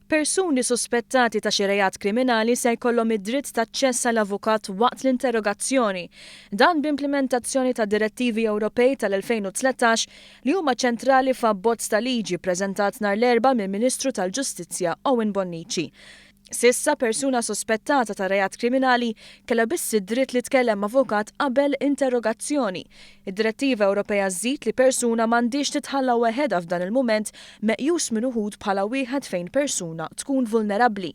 Persuni suspettati ta' xi reat kriminali se jkollhom id-dritt t'aċċess għal avukat waqt l-interrogazzjoni. Dan b'implimentazzjoni ta' direttivi Ewropej tal-2013 li huma ċentrali f'abbozz ta' liġi ppreżentat nhar l-Erbgħa mill-Ministru tal-Ġustizzja Owen Bonnici. S'issa, persuna suspettata ta' reat kriminali kellha biss id-dritt li tkellem avukat qabel interrogazzjoni. Id-direttiva Ewropea żżid li persuna m'għandhiex titħalla weħedha f'dan il-mument meqjus minn uħud bħala wieħed fejn persuna tkun vulnerabbli.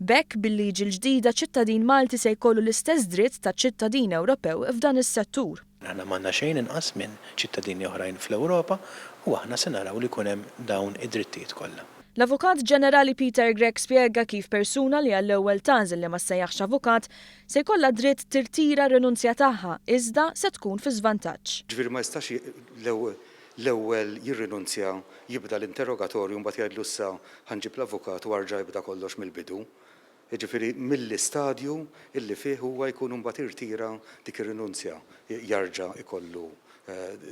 B'hekk, bil-liġi l-ġdida ċittadin Malti se jkollu l-istess dritt ta' ċittadin Ewropew f'dan is-settur. Aħna m'għandna xejn inqas minn ċittadini oħrajn fl-Ewropa u aħna se naraw li jkun hemm dawn id-drittijiet kollha. L-Avukat Ġenerali Peter Grech spjega kif persuna li għall-ewwel tagħżel li ma ssejjaħx avukat se jkollha dritt tirtira r-rinunzja tagħha iżda se tkun fi żvantaġġ. Ġifieri ma jistax l-ewwel jirrinunzja, jibda l-interrogatorju mbagħad jgħidlu issa ħa nġib l-avukat u arġa' ibda kollox mill-bidu. Jiġifieri mill-istadju illi fih huwa jkun imbagħad irtira dik ir-rinunzja jarġa' jkollu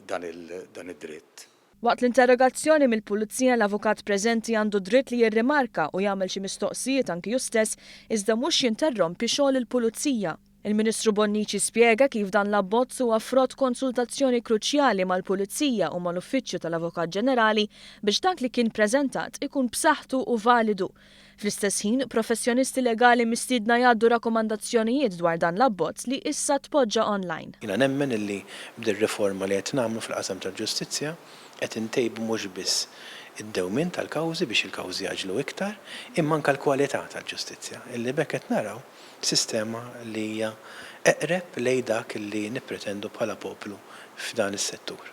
dan id-dritt. Waqt l-interrogazzjoni mill-Pulizija l-avukat preżenti għandu dritt li jirrimarka u jagħmel xi mistoqsijiet anki hu stess iżda mhux jinterrompi xogħol il-Pulizija. Il-Ministru Bonnici spjega kif dan l-abbozz huwa frott konsultazzjoni kruċjali mal-Pulizija u mal-Uffiċċju tal-Avukat Ġenerali biex dak li kien preżentat ikun b'saħħtu u validu. Fl-istess ħin, professjonisti legali mistiedna jgħaddu rakkomandazzjonijiet dwar dan l-abbozz li issa tpoġġa online. Jiena nemmen illi b'dir-riforma li qed nagħmlu fil-qasam tal-ġustizzja qed intejbu mhux biss id-dewmien tal-kawżi biex il-kawżi jgħaġġlu iktar, imma anke l-kwalità tal-ġustizzja, illi b'hekk qed naraw sistema li hija eqreb lejn dak li nippretendu bħala poplu f'dan is-settur.